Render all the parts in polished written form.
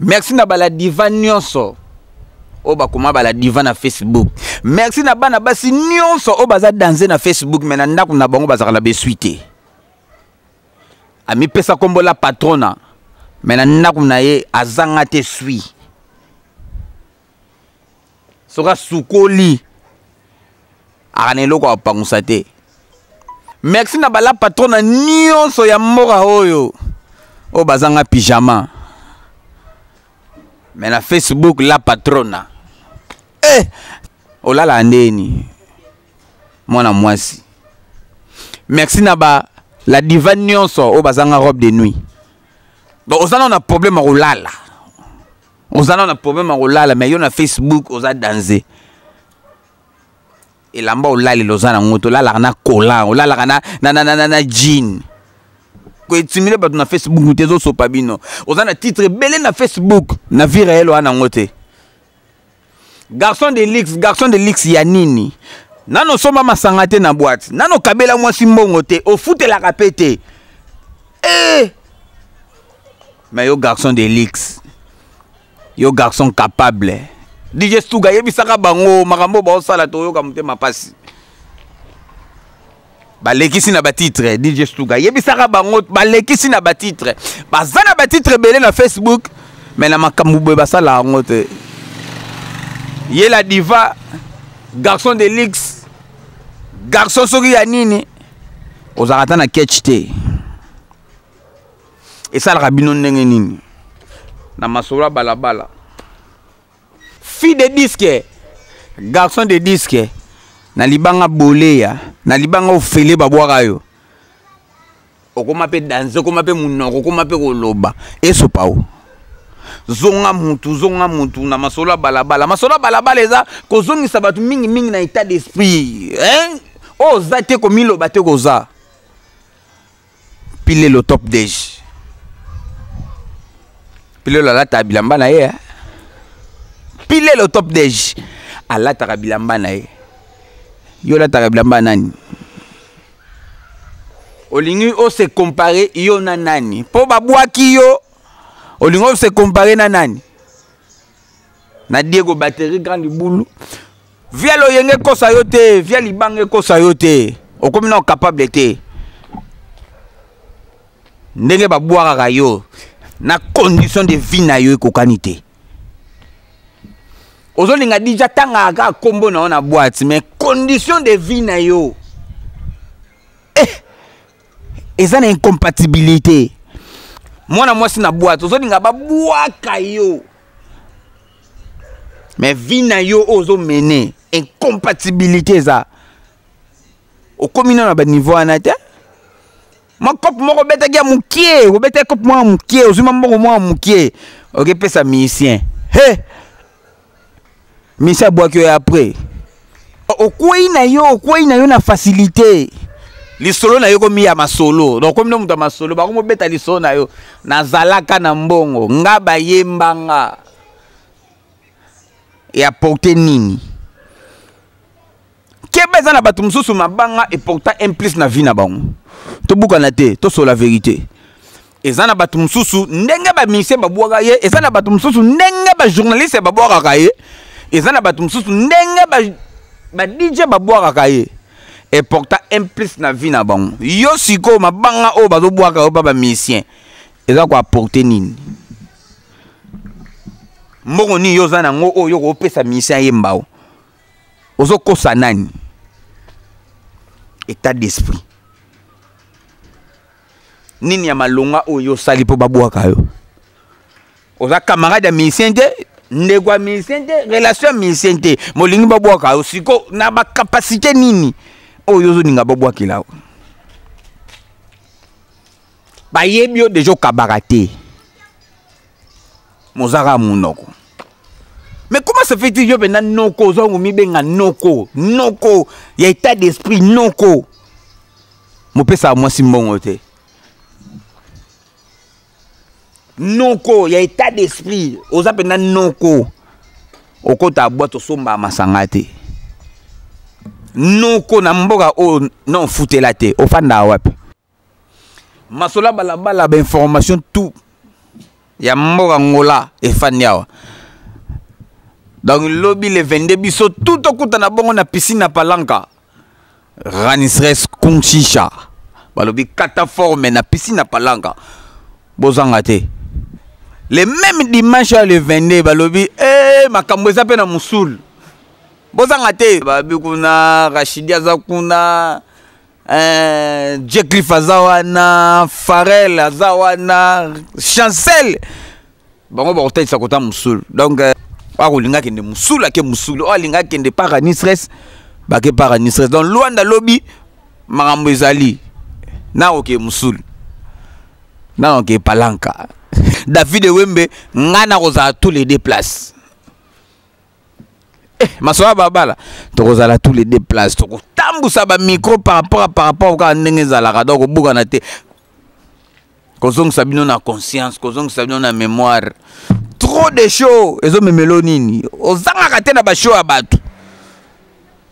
Merci na bala diva nyonso oyo bakoma bala diva na Facebook. Merci na bana basi nyonso oyo baza danse na Facebook mais na ndako na bango bazalaka na besui te. Amipesa kombo la patrona mais na ndako na ye azanga te sui. Soki asukoli aka na eloko ya kopangusa te. Merci na bala patrona nyonso ya mboka oyo oyo bazanga pyjama mais na Facebook la patrona eh, olala ndeni mwana mwasi. Merci na ba la diva nyonso oyo bazanga robe de nuit. Donc oza na problème ya kolala, oza na problème ya kolala mais yo na Facebook oza danse. Elamba olalela oza nango te, olalaka na collant, olalaka na jean. Koetimile bato na Facebook te, ezosopa bino. Oza na titre ebele na Facebook, na vie réelle oza nango te. Garçon de luxe, garçon de luxe ya nini? Nano osomba masanga te na boîte, nano okabela mwasi mbongo te, ofutelaka pe te. Eh! Mais yo garçon de luxe, yo garçon capable. DJ Stuga yebisaka bango makambo baosala toyoka motema pasi. Balekisi na ba titre DJ Stuga yebisaka bango balekisi na ba titre. Baza na ba titre ebele na Facebook mais na makambo boye basala yango te. Ye la diva garçon de luxe, garçon soki ya nini ozalaka ata na catch te. Esalaka bino ndenge nini na masolo ya balabala? Fille de disque, garçon de disque, na libanga boleya, na libanga ofele babwaka yo. Okoma pe danse, okoma pe munoko, okoma pe koloba. Esopa o. Zonga mutu, zonga mutu na masolo ya balabala. Masolo ya balabala eza kozongisa bato mingi mingi na état d'esprit. Hein? Oza te komiloba te koza. Pilelo top dej. Pilelo alataka bilamba na ye. Pilelo top dej alataka bilamba na ye. Yo alataka bilamba nani? Olingi o se comparer yo na nani? Po babwaki yo, olingi o se comparer na nani? Na Diego batterie grande boule. Via loyenge kosa yo te, via libanga kosa yo te. Okomi na capable te. Ndenge babwakaka yo na condition de vie na yo ekokani te. Ozolinga dija tangaka kaka kombo na yo na boîte, mais condition de vie na yo eza na incompatibilité. Mwana mwasi na boîte ozolinga babwaka yo, mais vie na yo oyo ozomene incompatibilité eza. Okomi nano na ba niveau wana te. Mwa kope moko obetaki ya mokie, obetaki kope moko ya mokie, ozwi mwa mbongo moko ya mokie, okepesa musicien. He! Musicien abwaki yo après. Okwei na yo, okwei na yo na facilité. Lisolo na yo komi ya masolo. Donc komi no moto ya masolo, bakomi obeta lisolo na yo. Nazalaka na mbongo, nga bayembanga. E apporter nini? Keba eza na bato mosusu mabanga e porta un plus na vie na bango. Tobukana te, tosola vérité. Eza na bato mosusu ndenge ba musicien babwaka ye, eza na bato mosusu ndenge ba journaliste babwakaka ye, eza na bato mosusu ndenge ba DJ babwakaka ye. E porta un plus na vie na bango. Yo sikoyo mabanga oyo bazobwaka yo pa ba musicien, eza ko apporter nini? Mbongo nini yo oza nango oyo okopesa musicien ye mbao? Ozokosa nani? État d'esprit nini ya malonga oyo osali mpo babwaka yo? Oza camarade ya musicien te, ndeko ya musicien te, relation ya musicien te, molingi babwaka yo siko na ba capacité nini oyo ozolinga babwakela yo? Bayebi yo deja okabaka te, mozaka monoko. Mais comment se fait-il yo pena noko ozongo mibenga noko, noko ya état d'esprit noko? Mopesa mwasi mbongo te. Noko ya état d'esprit, oza pena noko. Okota boîte osomba masanga te. Noko na mboka oyo non futela te, ofanda wapi? Masola balabala ba information tout. Ya mboka Angola efandi awa. Donc lobi le 22 biso tout tokutana bongo na piscine na Palanca. Ranisres Kunchisha. Balobi kata forme na piscine na Palanca. Bozanga te. Le même dimanche le 22 balobi eh makambo eza pe na Musul. Bozanga te. Babi kuna Rachidi aza kuna eh, Jacklif aza wana, Farel aza wana, Chancel. Bango bakotalisa kota Musul. Donc euh, akolinga akende Musul ake Musul, oyo alinga akende para Nisres bake para Nisres. Donc Luanda lobi makambo ezali na oke Musul. Na oke Palanka. David Wembe nga nakozala tous les deux places. Eh, masolo ya babala tokozala tous les deux places, tokotambusa bamicro par rapport à par rapport kaka ndenge ezalaka. Donc kobukana te, kozongisa bino na conscience, kozongisa bino na mémoire. Trop de show ezomemelo nini, ozangaka te na bashow ya bato.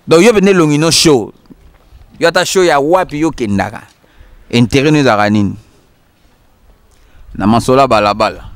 Donc yo pene elongi no show, yo ata show ya wapi yo okendaka, intérêt no ezalaka nini na masolo ya balabala?